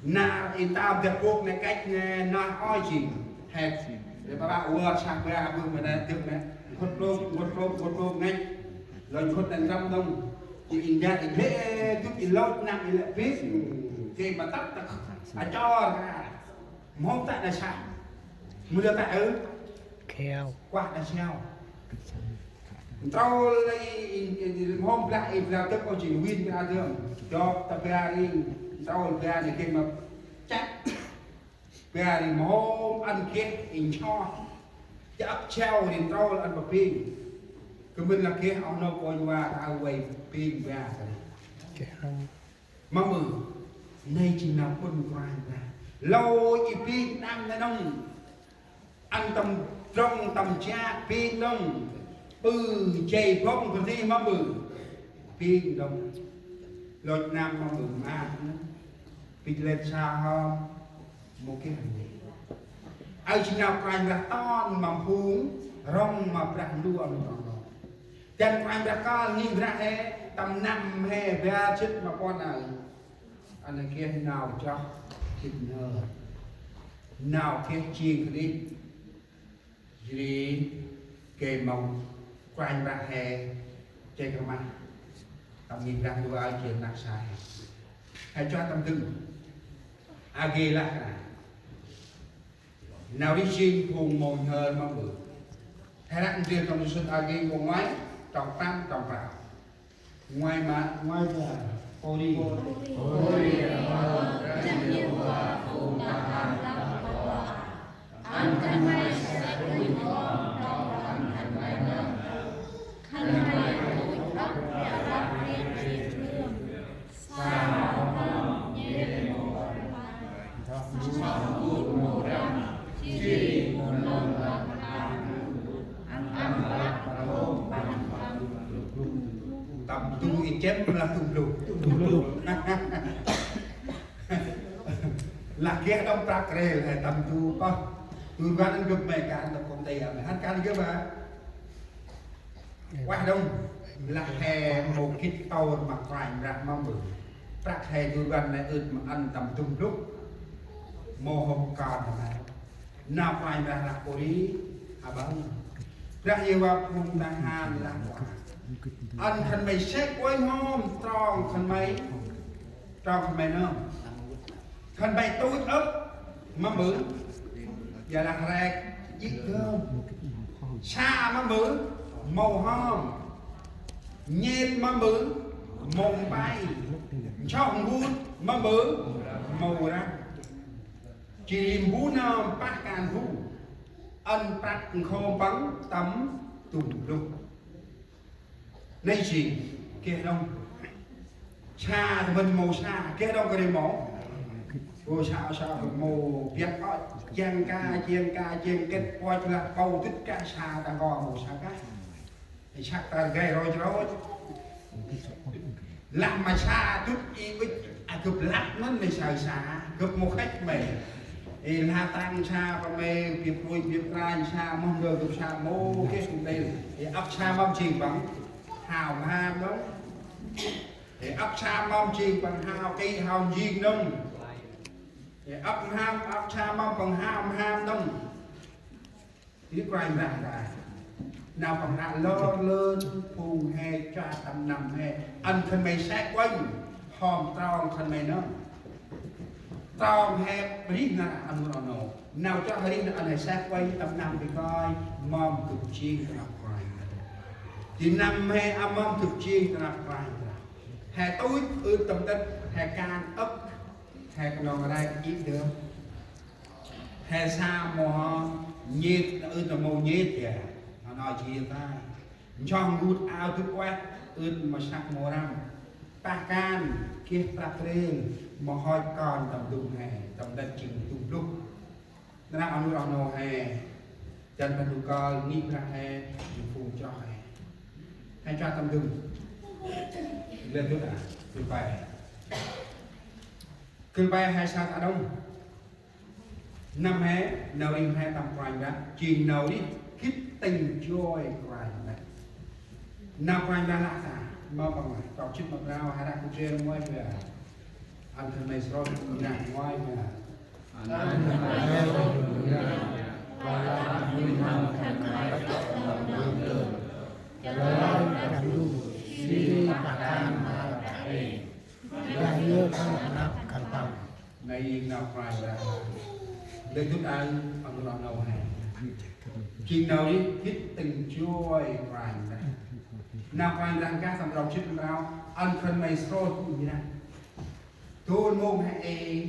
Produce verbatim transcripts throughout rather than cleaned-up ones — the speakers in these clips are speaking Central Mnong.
Nar i tam dăp bôk nê kăch nê nah oi jêng. Hê. Lĕ ba ba wơr sah ba bơh ma nê dơk nê. Nkhŭt plôk, nkhŭt plôk, nkhŭt plôk ngăch. Lơi nkhŭt nê nrăm đŏng. Jêng i ngat i bê dŭt i lôch năm i lĕ bê. Jêng ma tât tât. A chor ka. Mhôm ta nê sah. Mâu lơ ta ơ. Kheo. Kuah nê siao. Ntrôl i, i, i, mhôm blah i blah dơk ôh jêng win blah dơm. Dôk ta blah ri, ntrôl blah nê geh ma chăk. Blah ri mhôm ăn geh i nchoh. Chăk chao ri ntrôl ăn ma bêng. Kơ mĭn lah geh oh nô kônh wa ta wei bêng blah ta ri. Geh ăn. Mâm ư, nây jêng nau pŭn Kôranh Brah. Lôch i bêng đăng nê nông. Ăn tâm drŏng tâm jă bêng đŏng. Ƀư jay bŏng bơh ni mâm ư. Bêng đŏng. Lôch năm mâm ư ma. Bĭch lĕ sa hom. Mâu geh ăn nê. Aơ jêng nau Kôranh Brah ton mâm phung rŏng ma Brah Ndu ăn rŏng rŏng. Dăn Kôranh Brah kơl ngih Brah he, tâm năm he, ba jêt ma puăn aơ. Ăn geh nau chroh jêt nơr. Nau geh jêng Krist. Jêh ri geh mâu Kôranh Brah he, jêh kơ mah. Tâm ngih Brah Ndu aơ jêng năk sa he. He chroh tâm dâng. A geh lah kơ nau. Nau ri jêng phung mâu nhhơr mâm ư. He ră ndrel trong sŭt A Gê nkô̆ ngoai, trong prăm, trong prao. Ngoai ma, ngoai ma, pô ri. Pô ri, pô ri, Tâm du i chém lah tum bluk. Tum bluk. Lah geh đŏng prăk rêl he tâm du pơh. Du rvăn ăn gâp mê kan tâm công ty a mê. Hăn kan gâp a. Ueh đŏng, lah he mâu gĭt tôr ma Kôranh Brah mâm ư. Prăk he du rvăn nê ưt ma ăn tâm dŭm blŭk. Mâu hôm kon ma he. Nau Kôranh Brah lah pô ri, a bân. Brah Yêhôva phung tahan lah pô. Ăn khân may sek uănh hôm trong khân may. Trong khân may nơm. Khân may tuch âk, mâm ư. Ƀiălah rek, jê̆ gơm. Sa mâm ư, mâu hom. Nhêt mâm ư, mâu mpay. Nsoh ngut mâm ư, mâu răng. Jêh ri mbu nơm pah kan bu. Ăn prăk nkhôm păng tâm dŭm blŭk. Nây jêng, geh đŏng. Sa tâm mân mâu sa, geh đŏng kơt ri mâu. Ô sa, sa tâm mâu, biăt ôh, jêng ka, jêng ka, jêng kĕt, pôch lah, pâu dŭt ka, sa ta ngo mâu sa ka. Ê, săk ta gay rôch rôch. Lah ma sa dŭt i ŭch, a gâp lăp ngăn nê sa sa, gâp mâu khĕch mê. Ê, lah tăng sa pa mê, biăp rôch, biăp ranh sa, mâu ndơ gâp sa, mâu geh sŭm đêl. Ê, âk sa mâm jêng păng. Hao mham đŏng. Ê, âk sa mâm jêng păng hao kĭ, hao njêng đŏng. Ê, âk mham, âk sa mâm păng hao mham đŏng. Ri Kôranh Brah ta. Nau păng ră lor lơn, phung he, chua tâm năm he. Ăn khân may sek uănh, hom trong khân may nơm. Trong he rêh nơm ăn rŏ nô. Nau chua rêh nơm ăn he sek uănh, tâm năm ri kơi, mâm gâp jêng ta năp Kôranh. Jêh năm he, a mâm gâp jêng ta năp Kôranh. He tuch, ưt tâm tât, he kan âk, he knŏng rek jê̆ dơm. He sa mâu hom, nhêt, ưt ta mâu nhêt ya. Nau nau jêh tai. Nsoh ngut ao dŭt ueh, ưt ma săk mâu răm. Pah kan, geh prăk rêl, mâu hôch kon tâm dŭm he, tâm dăch jêng dŭm blŭk. Nrăng ăn rŏ nô he, dăn Brah Ndu kơl ngih Brah he, jêng phung chroh he. He chua tâm dŭm. Lĕ dŭt a, dŭm pe. Gâp pe he săk a đŏng. Năm he, nau rêh he tâm Kôranh Brah, jêng nau rêh gĭt tĭng joi Kôranh Brah. Nau Kôranh Brah lah ta, mâu păng lah, trong jê̆t ma prao, he ră kŭ jêr mâu he. Ăn khân may srôih Kôranh Brah ngoai ma. Ăn khân may srôih Kôranh Brah. Ngoai ma khân may srôih Kôranh Brah. Kôranh Brah Ndu, jêh ri pah kan ma Brah Ê, Brah Yêsu khân păng năp khân păng. Nây nau Kôranh Brah. Lĕ dŭt ăn ăn nau nau he. Jêng nau ri gĭt tĭng joi Kôranh Brah. Nau Kôranh Brah nkah tâm rau jê̆t nau ăn khân may srôih Kôranh Brah. Dôl mông he ê,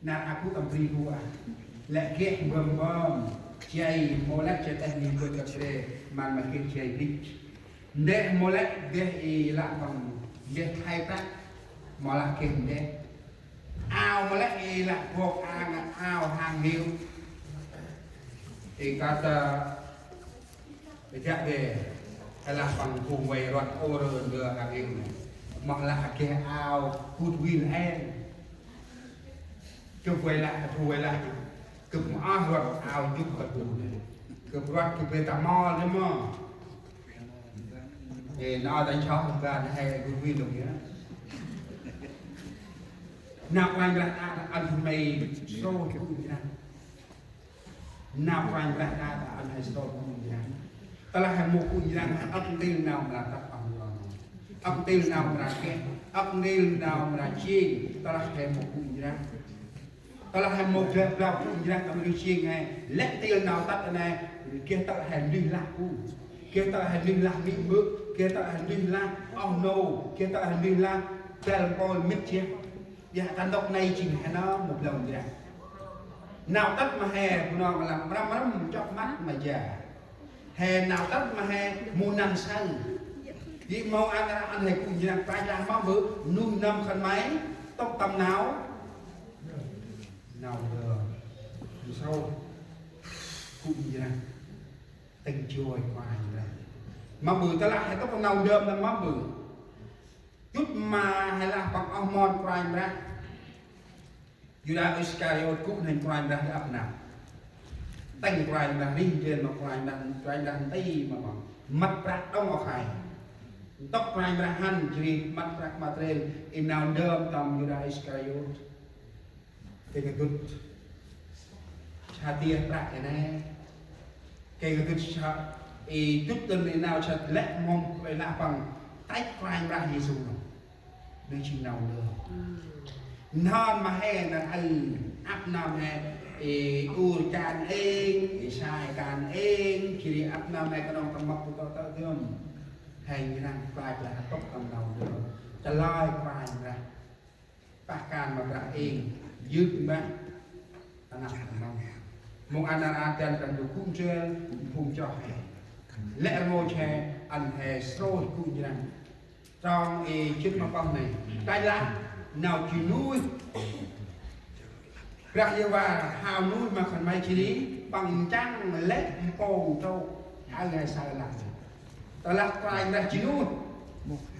nar a gŭ tâm bri gŭ a. Lĕ geh mbơm mbơm, jay mâu lĕ jay têh ni bơh găp gre, măng ma geh jay bri. Ndeh mâu lĕ geh i lah păng, geh khai prăk, mâu lah geh ndeh. Ao mâu lĕ i lah bok ang ao hang hiu. I kata Bê jă bê, lah păng phung vay rvăt ôr ndơ hang êng nê. Moh lah geh ao Good Will en. Gâp vay lah, gâp vay lah. Gâp moh rvăt ao jŭp kơ Good Will nê. Gâp rvăt gâp bê ta mol nê mơ. Ê, nau ta nchoh gâp he Good Will lŭng yơh. Nau Kôranh Brah ăn khân may srôih Kôranh Brah. Nau Kôranh Brah đa đa ăn he srôih Kôranh Brah. Tơlah he mâu Kôranh Brah, ăp ntil nau mra tăp ăp ntil nau mra geh, ăp ntil nau mra jêng, tơlah he mâu Kôranh Brah. Tơlah he mâu geh blau Kôranh Brah tâm rih jêng he, lĕ ntil nau tăp nê, geh tơlah he lih lah ku. Geh tơlah he lih lah mĭ mbơ̆, geh tơlah he lih lah oh nô, geh tơlah he lih lah bel mpôl mĭt jêh. Ƀiă ta ntŭk nây jêng he nơm mâu blau Brah. Nau tât ma he, bu nơm ma lăng mrăm mrăm chŏk măt ma ya. He nau tât ma he mâu năn saơ. Ƀiă mâu ăn, ăn he Kôranh Brah pach lah mâm bơh, nuih n'hâm khân may, tŭk tâm nau. Nau ndơ. Msâu. Kôranh Brah. Tĭng joi Kôranh Brah. Mâm bơh tơlah he tŭk tâm nau ndơm nơm mâm bơh. Jŭt ma he lah păng oh mon Kôranh Brah. Yuđa Iskariôt gŭ n'hanh Kôranh Brah ri ăp năp. Tĭng Kôranh Brah rih ndrel ma Kôranh Brah, Kôranh Brah nti ma păng. Mât prăk đŏng oh khay. Ntŭk Kôranh Brah hăn jêh ri mât prăk mât rêl, i nau ndơm tâm Yuđa Iskariôt. Kêng gŭt. Sa tiah prăk i nê. Kêng gŭt sa i dŭt dơn i nau sa lĕ mông i lah păng tăch Kôranh Brah Yêsu nơh. Nê jêng nau ndơ. N'hâm ma he năr aơ ăp nơm he i ur kan êng, i sai kan êng, jêh ri ăp nơm he knŏng tâm mâp bu tơ tơ dơm. He njrăng klaih lah tŭk tâm nau ndơ. Tơlơi Kôranh Brah. Pah kan ma Brah êng, yơk mbah, ta năp ta năp. Mông ăn nar aơ dăn kăn du gŭ ndrel, phung chroh he. Lĕ rngôch he, ăn he srôih gŭ njrăng. Trong i jê̆t ma pơh nê. Tăch lah, nau ji nuih. Brah Yêhôva hao nuih ma khân may jêh ri, păng nchăng lĕ mpông trôk. Aơ he saơ lah. Tơlah Kôranh Brah ji nuih,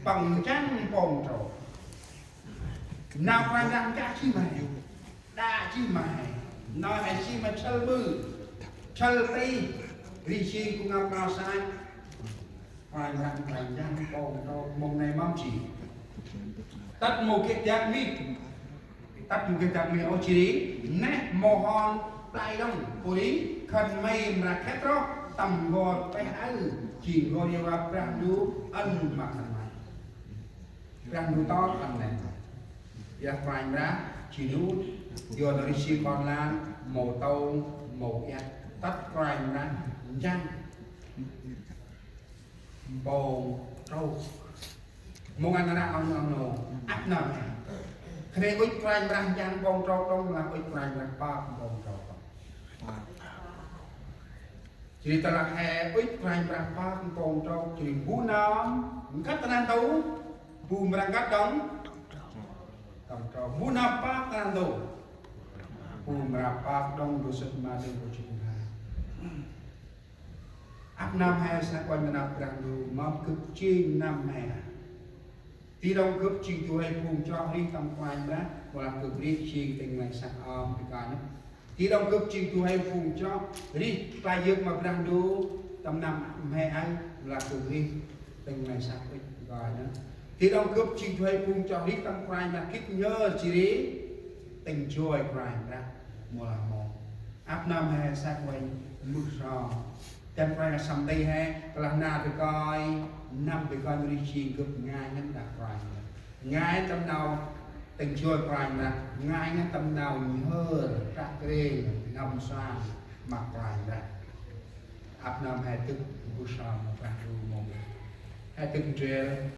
păng nchăng mpông trôk. Nau Kôranh Brah nchăng jêh ma he. Đă jêh ma he. Nau he jêh ma săl ƀư. Săl tih. Rih jêng gŭ ngăp nau sai. Kôranh Brah nchăng mpông trôk mông nê mâm jêh. Tât mâu geh dak mih. Tât mâu geh dak mih ôh jêh ri. Neh mâu hon play đŏng. Pô ri khân may mra khĕt roh. Tâm n'gor peh aơ. Jêng n'gor Yêhôva Brah Ndu ăn ma khân may. Brah Ndu tât ăn nê. Yơh Kôranh Brah, ji nuih, yor nau rih jêng kon lan, mâu tông, mâu iăt, tât Kôranh Brah, nchăng. Mpông trôk. Mông ăn ră oh nô, oh nô, ăp nơm he. Khân may ŭch Kôranh Brah nchăng mpông trôk đŏng, lah ŭch Kôranh Brah pơk mpông trôk đŏng. Jêh ri tơlah he ŭch Kôranh Brah pơk mpông trôk, jêh ri bu nơm, nkăt ta neh ntu, bu mra nkăt đŏng, tâm trôk, bu nơm pơk ta neh ntu, bu mra pơk đŏng, du sât ma đêng bu jêng ha. Ăp nơm he săk uănh ma nơm Brah Ndu, mâm gâp jêng nơm he. Ti đŏng gâp jêng du huê phung chroh rih tâm Kôranh Brah, mâu lah gâp rih jêng tĭng lĕ săk ơm bi kơi nơh. Ti đŏng gâp jêng du huê phung chroh rih klaih yơk ma Brah Ndu tâm nơm he aơ, mâu lah gâp rih tĭng lĕ săk ŭch bi kơi nơh. Ti đŏng gâp jêng du huê phung chroh rêh tâm Kôranh Brah gĭt nhhơr jêh ri tĭng joi Kôranh Brah mâu lah mâu. Ăp nơm he săk uănh mưch so. Tâm Kôranh Brah săm ti he, tơlah nar dơi kơi, năm dơi kơi nơh jêng gâp ngai ngăn đah Kôranh Brah. Ngai tâm nau tĭng joi Kôranh Brah, ngai ngăn tâm nau nhhơr, trăp rêng, ngăm suang ma Kôranh Brah. Ăp nơm he dâk bu so ma Brah Ndu mông. He dâk ndrel,